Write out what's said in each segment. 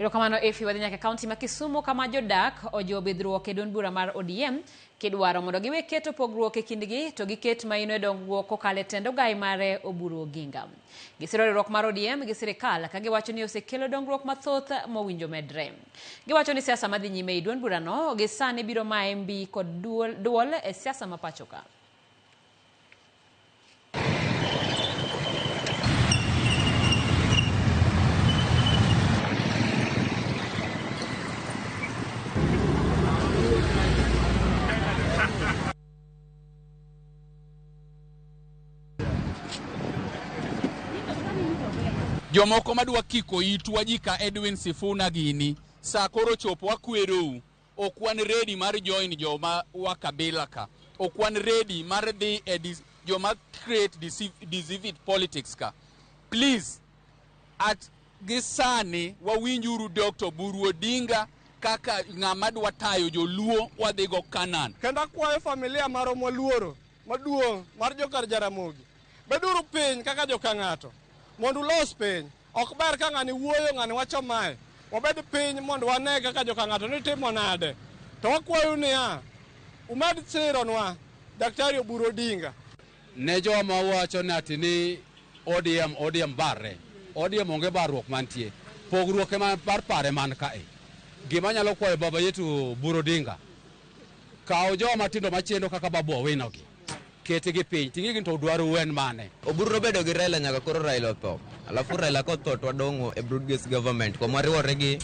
Erokamano Efi, wadhi nyaka e kaunti ma Kisumu kama jodak ojiwo bidhruok e duond bura mar ODM kidwaro mondo giwe keto pogruok e kindgi to giket maino e dongruok kokalo e tend ogai mare Oburu Oginga. Gisiro riwruok mar ODM gi sirikal ka giwacho ni osekelo dongruok mathoth mowinjo medre. Giwacho ni siasa madhi nyime e duond burano gi sani biro maye mbi kod duol e siasa ma pacho ka. Jomoko madwa kiko itwa ji ka Edwin Sifuna gini, saa koro chopo akwerou. Ok wan ready mar join joma wa kabila ka. Ok wan ready mar dhi e joma create deceived politics ka. Please, at gi sani wawinjuru Dr. Oburu Odinga kaka ng'ama dwa tayo joluo wadhigo Canaan. Kendo akwayo familia marwa mwaluoro maduong' mar jokar Jaramogi, beduru piny kaka joka ng'ato mondo ulos piny. Ok ber ka ng'ani wuoyo, ng'ani wacho mae. Wabed piny mondo wane kaka joka ng'ato ni timo nade. To wakwayo niya, umed sironwa Daktari Oburu Odinga. Ne joma wacho ni ati ni ODM, ODM barre. ODM onge barruok mantie. Pogruok ema mar pare man kae. Gima anyalo kwayo baba yetu Oburu Odinga, kaw joma tindo machendo kaka Babu Owino gi. Ketgi piny, ting'i gi to dwaro en mane? Oburu nobedo gi Raila nyaka koro Raila otho. Alafu Raila kotho to wadong'o e broad-based government kwa mwariwore gi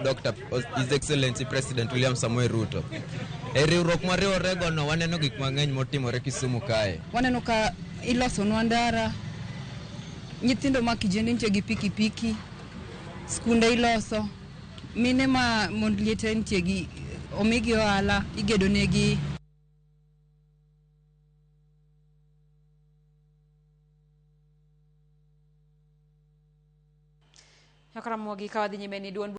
Dr. His Excellency President William Samoei Ruto. E riwruok mwariwore go no waneno gik mang'eny motimore Kisumu kae. Waneno ka ilosonwa ndara, nyithindo ma kijende nitie gi pikipiki, skunde iloso, mine ma mond liete nitie gi omigi ohala, igedo negi. Nyakaramogi ka wadhi nyime ni duond